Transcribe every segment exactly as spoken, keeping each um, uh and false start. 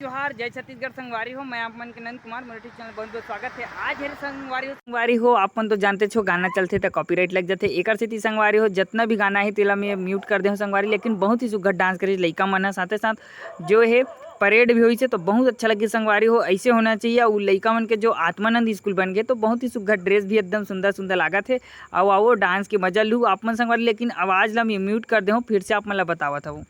जोहार, जय छत्तीसगढ़ संगवारी हो। मैं आप मन के नंद कुमार, मोर YouTube चैनल बहुत बहुत स्वागत है। आज हरे संगवारी हो, संगवारी हो, आप मन तो जानते छो गाना चलथे त कॉपीराइट लग जाथे। एकर सेती संगवारी हो, जतना भी गाना है तेला मैं म्यूट कर दे हूँ संगवारी, लेकिन बहुत ही सुघर डांस करे लइका मन ह। साथे साथ जो है परेड भी होइसे तो बहुत अच्छा लगे संगवारी हो। ऐसे होना चाहिए। उ लइका मन के जो आत्मानंद स्कूल बन गए तो बहुत ही सुघर ड्रेस भी एकदम सुंदर सुंदर लागत है। आओ आओ डांस के मजा लू आप मन संगवारी, लेकिन आवाज ला मैं म्यूट कर दे हूँ, फिर से आप मन ला बतावत हूँ।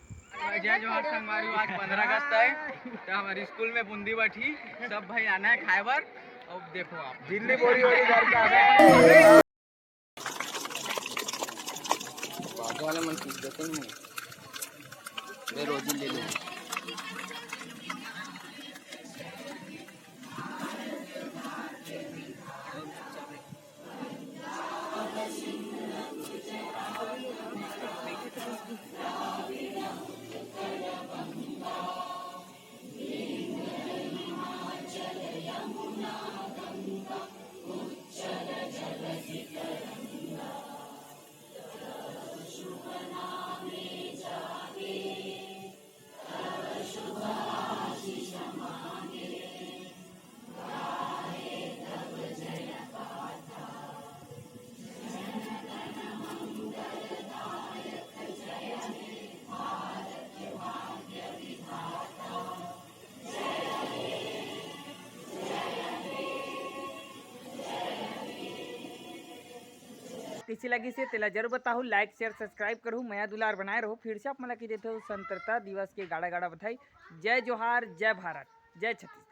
जय जोहार संगवारी, आज पंद्रह अगस्त है, तो हमारे स्कूल में बूंदी बैठी, सब भाई आना है खाए बर। अब देखो आप दिल्ली बोरी बोरी घर का है। बाबू वाले मन कुछ देते ही नहीं, वे रोजी ले ले। कइसे लगिस हे तेला जरूर बताहू। लाइक, शेयर, सब्सक्राइब करहू, मया दुलार बनाए रहू। फिर से आप मन ला की देथे स्वतंत्रता दिवस के गाड़ा गाड़ा बधाई। जय जोहार, जय भारत, जय छत्तीसगढ़।